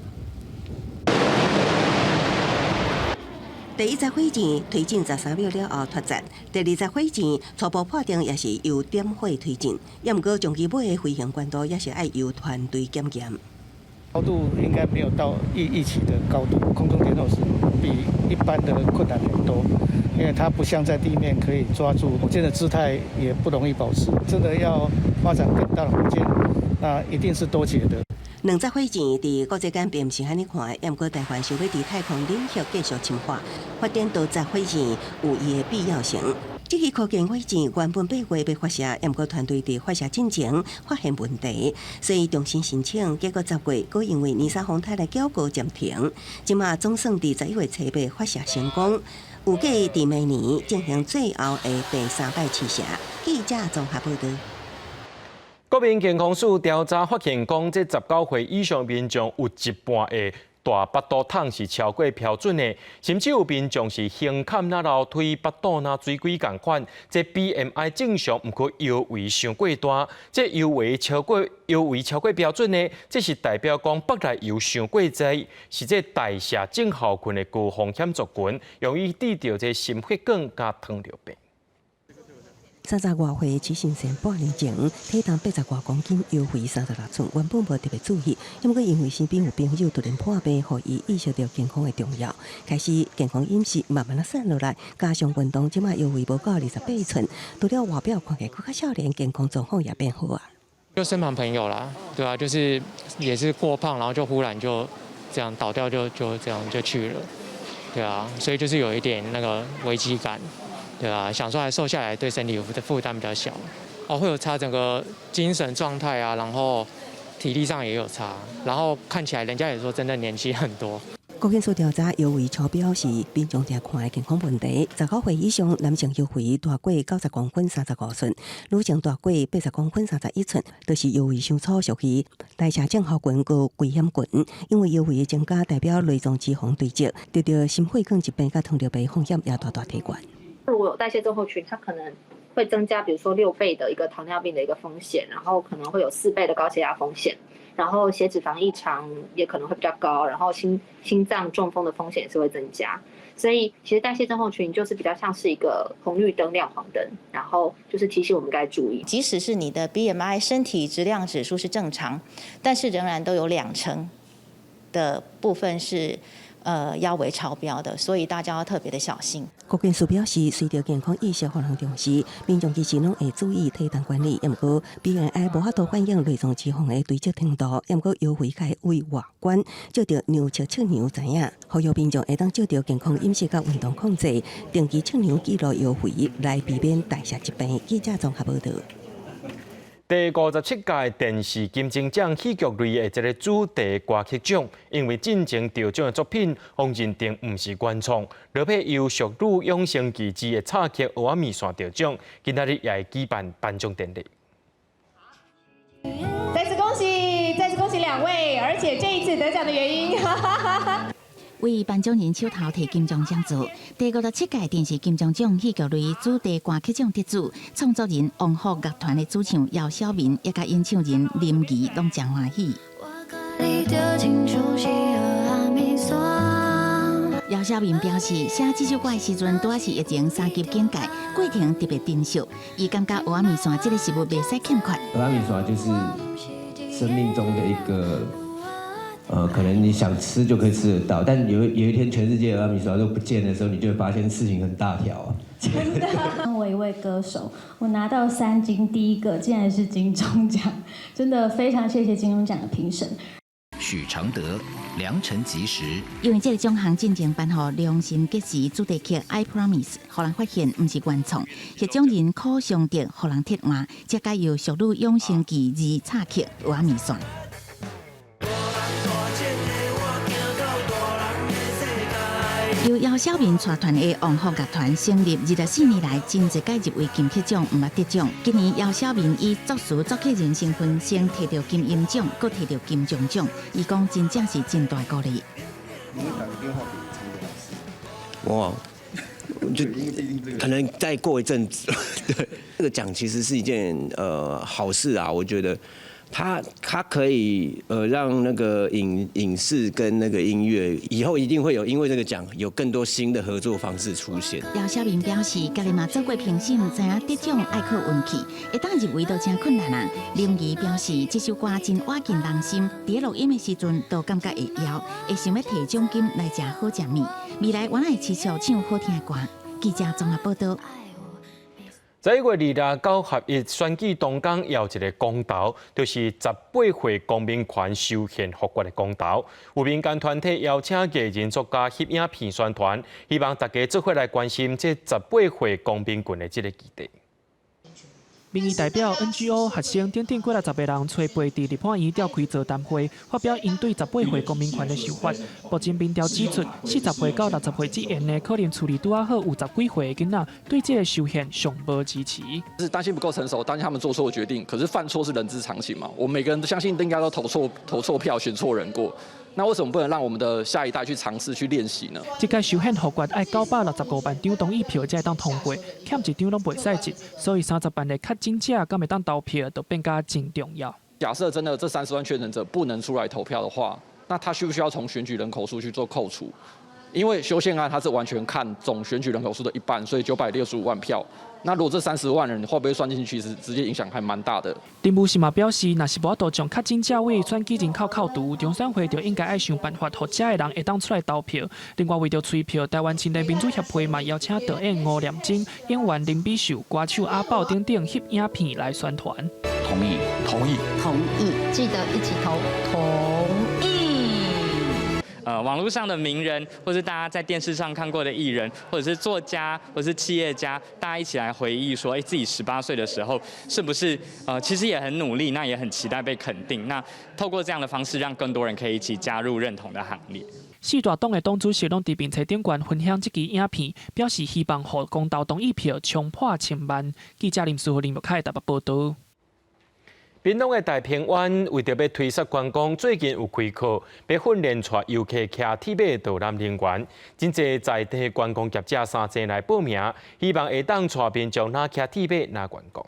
第一載火箭推進13秒了後脫節，第二載火箭初步判定也是由點火推進，也毋過終其尾的飛行關度也是愛由團隊檢驗。高度應該沒有到預期的高度，空中點火是比一般的困難很多，因為它不像在地面可以抓住火箭的姿態，也不容易保持。真的要發展更大的火箭，那一定是多節的。兩隻火箭佇國際間並毋是按呢看，毋過台灣想欲佇太空領域繼續深化發展多載火箭，有伊的必要性。這支科研火箭原本8月欲發射，毋過團隊佇發射進前發現問題，所以重新申請，結果10月，閣因為尼沙風台來繳交暫停。這馬總算佇11月初八發射成功，預計佇明年進行最後的第三擺試射。記者綜合報道。國民健康署調查發現，講這19歲以上民眾有一半的大腹肚痛是超過標準的，甚至有民眾是胸坎那樓梯、腹肚那水鬼仝款，這 BMI 正常，毋過腰圍傷過大，這腰圍超過標準的，這是代表講腹內油傷過濟，是這代謝症候群的高風險族群，容易得著這心血管佮糖尿病。30外歲徐先生半年前體重80外公斤，腰圍36寸，原本無特別注意，毋過因為身邊有朋友突然破病，予伊意識著健康的重要，開始健康飲食慢慢仔瘦落來，加上運動，這馬腰圍無到28寸，除了外表看起來閣較少年，健康狀況也變好啊。就身旁朋友啦，對啊，就是也是過胖，然後就忽然就這樣倒掉就，就這樣就去了，對啊，所以就是有一點那個危機感。對啊，想說還瘦下來對身體的負擔比較小，哦，會有差整個精神狀態啊，然後體力上也有差，然後看起來人家也說真的年輕很多。國健署調查腰圍超標是民眾常看的健康問題。19歲以上男性腰圍大過90公分35寸，女性大過80公分31寸，就是腰圍傷粗，屬於代謝症候群高危險群。因為腰圍的增加代表內臟脂肪堆積，得著心血管疾病佮糖尿病風險也大大提懸。如果有代謝症候群，它可能會增加，比如說6倍的一個糖尿病的一個風險，然後可能會有4倍的高血壓風險，然後血脂肪異常也可能會比較高，然後心臟中風的風險也是會增加。所以其實代謝症候群就是比較像是一個紅綠燈亮黃燈，然後就是提醒我們該注意。即使是你的 BMI 身體質量指數是正常，但是仍然都有2成的部分是腰圍超標的，所以大家要特別的小心。國健署表示，隨著健康意識予人重視，民眾其實攏會注意體重管理。毋過 BMI 無法度反映內臟脂肪的堆積程度，毋過腰圍較會外觀，藉著量測測量知影，呼籲民眾會當藉著健康飲食佮運動控制，定期測量記錄腰圍，來避免代謝疾病。記者綜合報導。第57屆電視金鐘獎戲劇類的這个主題歌曲獎，因為進前得獎的作品，予認定毋是原創，落尾由《淑女養成記之》的插曲《蚵仔麵線》得獎，今仔日也會舉辦頒獎典禮。再次恭喜，再次恭喜兩位，而且這一次得獎的原因，哈哈哈哈。為頒獎人手頭提金鐘獎座，第57屆電視金鐘獎戲劇類主題歌曲獎得主創作人旺福樂團的主唱姚曉明，以及演唱人林儀攏誠歡喜。姚曉明表示，寫這首歌的時陣，拄仔是疫情三級警戒，過程特別珍惜。伊感覺蚵仔麵線這个食物袂使欠缺。蚵仔麵線就是生命中的一個。可能你想吃就可以吃得到，但有一天全世界蚵仔麵線都不見的時候，你就會發現事情很大條。真的。我一位歌手，我拿到三金，第一個竟然是金鐘獎，真的非常謝謝金鐘獎的評審。許常德，良辰吉時。因為這個獎項進前頒予良辰吉時主題曲《I Promise》，予人發現毋是原創，獲獎人柯尚德予人撤換，才改由《淑女養成記二》插曲《蚵仔麵線》。由姚小民帶團的旺福樂團成立24年來，真濟屆入圍金曲獎，毋捌得獎。今年姚小民以作詞作曲人身份，先提著金音獎，閣提著金鐘獎。伊講真正是真大鼓勵。你會打個電話給常德老師？哇，就可能再過一陣子。對，這個獎其實是一件好事啊，我覺得。他可以讓那個影視跟那個音樂以後一定會有，因為這個獎有更多新的合作方式出現。姚小民表示，家己嘛做過評審，知影得獎愛靠運氣，會當入圍都真困難啊。林怡表示，這首歌真挖進人心，佇咧錄音的時陣都感覺會枵，會想欲提獎金來食好食物。未來我會持續唱好聽的歌。記者綜合報道。11月29合一選舉當天，有一個公投，就是18歲公民權修憲復決的公投。有民間團體邀請藝人作家翕影片宣傳，希望大家做伙來關心這十八歲公民權的這個議題。民意代表、NGO、學生等等幾若十个人，初八佇立法院召開座談會，發表𪜶對十八歲公民權的想法。目前民調指出，40歲到60歲之間的可能厝裡拄仔好有十幾歲的囡仔，對這个修憲上無支持。是擔心不夠成熟，擔心他們做錯決定。可是犯錯是人之常情嘛，我們每個人都相信應該都投錯票、選錯人過。那為什麼不能讓我們的下一代去嘗試去練習呢？這屆修憲復決愛965萬張同意票才會當通過，欠一張攏袂使入，所以30萬的確診者敢會當投票，就變甲真重要。假設真的這30萬確診者不能出來投票的話，那他需不需要從選舉人口數去做扣除？因為修憲案它是完全看總選舉人口數的一半，所以965萬票。那如果這30萬人會不會算進去，其實直接影響還蠻大的。林武是嘛表示，若是無法度將確診者為選舉人口扣除，中選會就應該愛想辦法，予遮的人會當出來投票。另外，為著催票，台灣青年民主協會嘛邀請導演吳念真、演員林美秀、歌手阿寶等等翕影片來宣傳。同意，同意，同意，記得一起投，同意。網絡上的名人，或是大家在電視上看過的藝人，或者是作家，或者是企業家，大家一起來回憶說，自己18歲的時候，是不是其實也很努力，那也很期待被肯定。那透過這樣的方式，讓更多人可以一起加入認同的行列。四大黨的黨主席攏佇面冊頂懸分享這支影片，表示希望予公投同意票衝破千萬。記者林書豪、林木凱台北報導。屏東的大平灣為著欲推捒觀光，最近有開課，欲訓練帶遊客騎鐵馬的導覽人員。真濟在地觀光業者三濟來報名，希望會當帶民眾若騎鐵馬若觀光。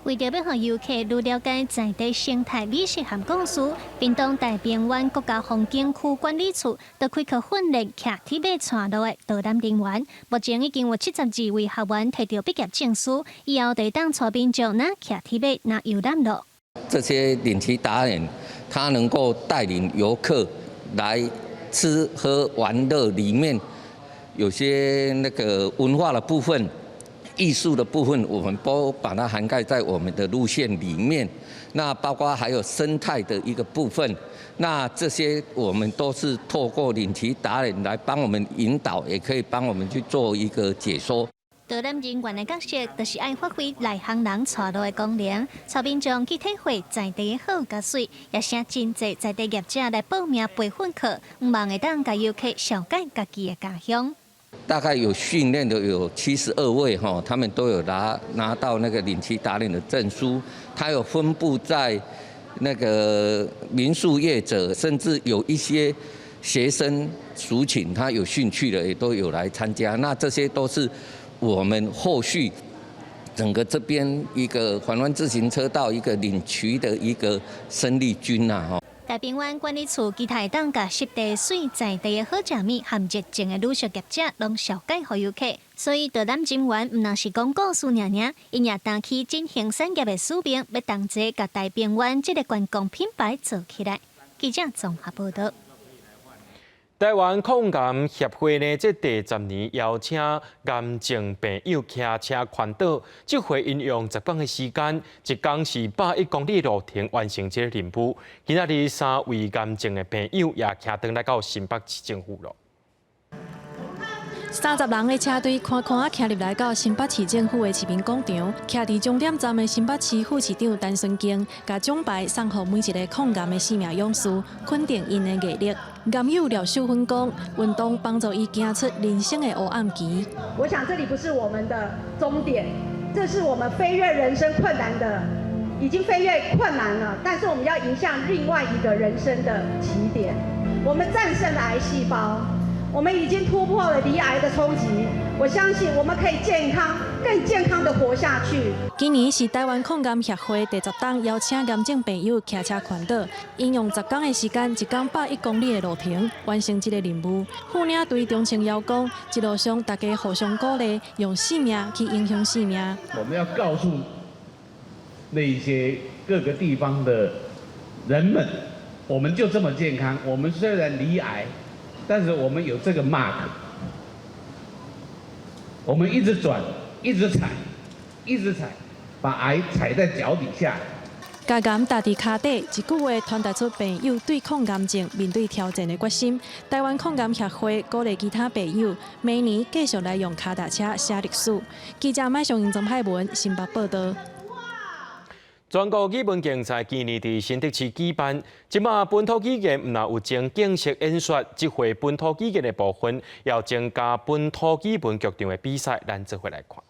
為著欲予遊客愈了解在地生態美食和故事，屏東大平灣國家風景區管理處就開課訓練騎鐵馬帶路的導覽人員。目前已經有72位學員提著畢業證書，以後就會當帶民眾若騎鐵馬若遊覽囉。這些領騎達人，他能夠帶領遊客來吃喝玩樂，裡面有些那個文化的部分。藝術的部分，我們都把它涵蓋在我們的路線裡面。那包括還有生態的一個部分，那這些我們都是透過領騎達人來幫我們引導，也可以幫我們去做一個解說。導覽人員的角色，就是愛發揮內行人帶路的功能，帶民眾去體會在地的好佮媠，也請真濟在地業者來報名培訓課，向望會當共遊客紹介家己的家鄉。大概有訓練的有72位哈，他們都有拿到那個領騎達人的證書，他有分布在那個民宿業者，甚至有一些學生族群，他有興趣的也都有來參加。那這些都是我們後續整個這邊一個環灣自行車道一個領騎的一個生力軍啊，哈。大平灣管理處期待當共濕地媠在地的好食物和熱情的旅宿業者攏紹介予遊客，所以導覽人員毋但是講故事爾爾，𪜶也擔起振興產業的使命，欲同齊共大平灣這个觀光品牌做起來。記者綜合報導。台灣抗癌協會呢，這第十年邀請癌症病友騎車環島，這回𪜶用10工的時間，一工是101公里路程完成這個任務。今仔日三位癌症的病友也騎轉來到新北市政府囉。30人的車隊寬寬仔騎入來到新北市政府的市民廣場，徛佇終點站的新北市副市長陳順敬，共獎牌送予每一个抗癌的生命勇士，肯定𪜶的毅力。癌友廖秀芬講，運動幫助伊行出人生的黑暗期。我想這裡不是我們的終點，這是我們飛越人生困難的，已經飛越困難了，但是我們要迎向另外一個人生的起點。我們戰勝了癌細胞。我們已經突破了罹癌的衝擊，我相信我們可以健康、更健康的活下去。今年是台灣抗癌協會第十冬邀請癌症病友騎車環島，𪜶用十工的時間，一工101公里的路程，完成這个任務。副領隊張清堯講，一路上大家互相鼓勵，用生命去影響生命。我們要告訴那些各個地方的人們，我們就這麼健康。我們雖然罹癌，但是我們有這個 mark，我們一直轉，一直踩，一直踩，把癌踩在腳底下。共癌踏佇跤底，一句話傳達出病友對抗癌症、面對挑戰的決心。台灣抗癌協會鼓勵其他病友，明年繼續來用跤踏車寫歷史。記者麥尚英、曾海文新北報道。全國語文競賽今年佇新竹市舉辦，這馬本土語言毋但有情景式演說，這回本土語言的部分要增加本土語文劇場的比賽，咱做伙來看。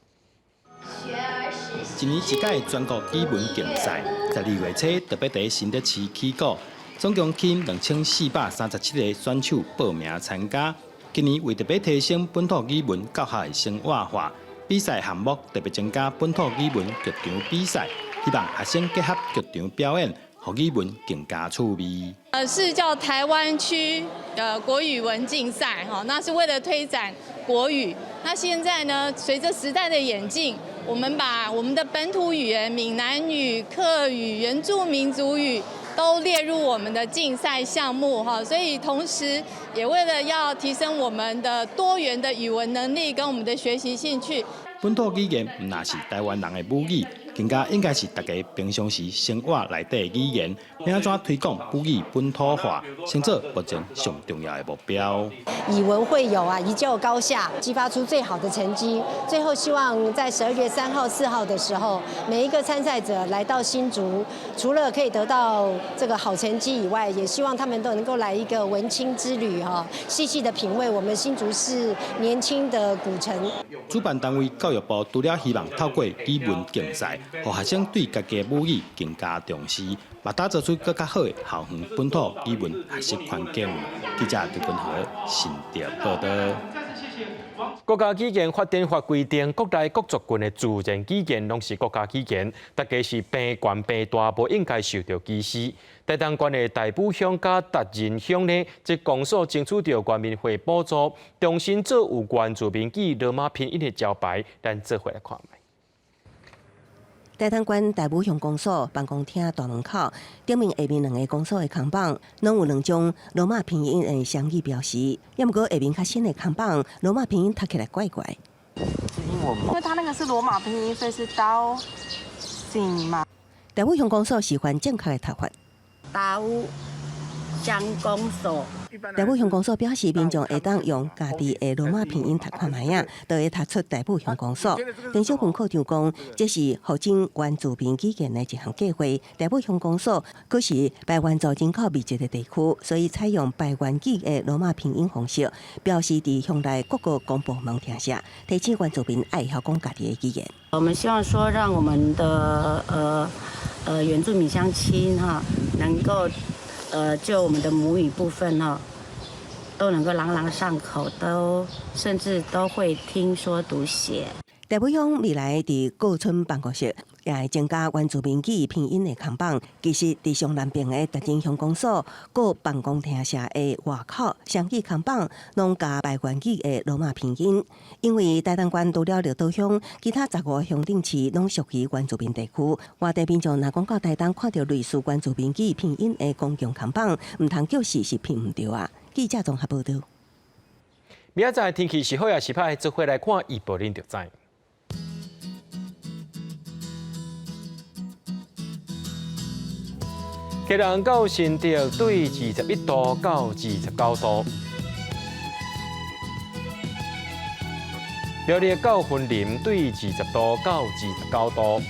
一年一屆全國語文競賽，12月初特別佇新竹市起鼓，總共吸引2437个選手報名參加。今年為特別提升本土語文教學的生活化，比賽項目特別增加本土語文劇場比賽。希望學生結合劇場表演，予語文更加趣味。是叫台灣區的國語文競賽，哈，那是為了推展國語。那現在呢，隨着時代的演進，我們把我們的本土語言閩南語、客語、原住民族語都列入我們的競賽項目，哈，所以同時也為了要提升我們的多元的語文能力跟我們的學習興趣。本土語言毋但是台灣人的母語，更加應該是大家平常時生活內底的語言。欲按怎推廣母語本土化，成做目前上重要的目標。以文會友啊，一較高下，激發出最好的成績。最後希望在12月3號、4號的時候，每一個參賽者來到新竹，除了可以得到這個好成績以外，也希望他們都能夠來一個文青之旅哈，細細的品味我們新竹市年輕的古城。主辦單位教育部除了希望透過語文競賽，予學生對家己的母語更加重視，嘛打造出閣較好的校園本土語文學習環境。記者劉君豪新竹報道。國家語言發展法規定，國內各族群的自然語言攏是國家語言，大家是平懸平大，無應該受著歧視。台東縣的大武鄉佮達仁鄉呢，這公所爭取著原民會補助，重新做有原住民語羅馬拼音的招牌，咱做伙來看覓。台東縣大武鄉公所辦公廳大門口頂面下面兩个公所的看板，攏有兩種羅馬拼音的雙語標示。也毋過下面較新的看板，羅馬拼音讀起來怪怪。是英文嗎？因為它那個是羅馬拼音，所以是刀姓嘛。大武鄉公所喜歡正確的讀法。大武鄉公所。大武鄉公所表示，民眾會當用家己的羅馬拼音讀看覓仔，就會讀出大武鄉公所。陳小芬科長講，這是復振原住民語言的一項計劃。大武鄉公所閣是排灣族人口密集的地區，所以採用排灣語的羅馬拼音方式，標示佇鄉內各個公部門聽寫，提醒原住民愛曉講家己的語言。我們希望說，讓我們的原住民鄉親哈，能夠就我們的母語部分哈，都能夠朗朗上口，都甚至都會聽說讀寫。大武鄉未來佇各村辦公室也會增加原住民語拼音的看板。其實，佇上南邊的達仁鄉公所各辦公廳舍的外口雙語看板，攏加排灣語的羅馬拼音。因為台東縣除了綠島鄉，其他15個鄉鎮市攏屬於原住民地區。外地民眾若講到台東看著類似原住民語拼音的公共看板，毋通叫事是騙毋著啊！記者綜合報導。明仔載天氣是好抑是歹，做伙來看預報恁就知。基隆到新竹對21度到29度，苗栗到雲林對20度到29度，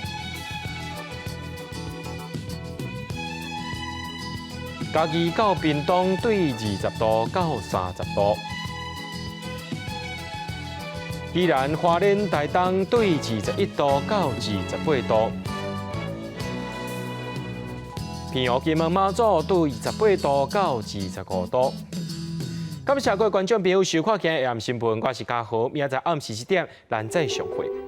嘉義到屏東對20度到30度，宜蘭花蓮台東對21度到28度。平湖金門馬祖對28度到25度。感謝各位觀眾朋友收看今日的新聞，我是嘉豪，明仔載暗時7點，咱再相會。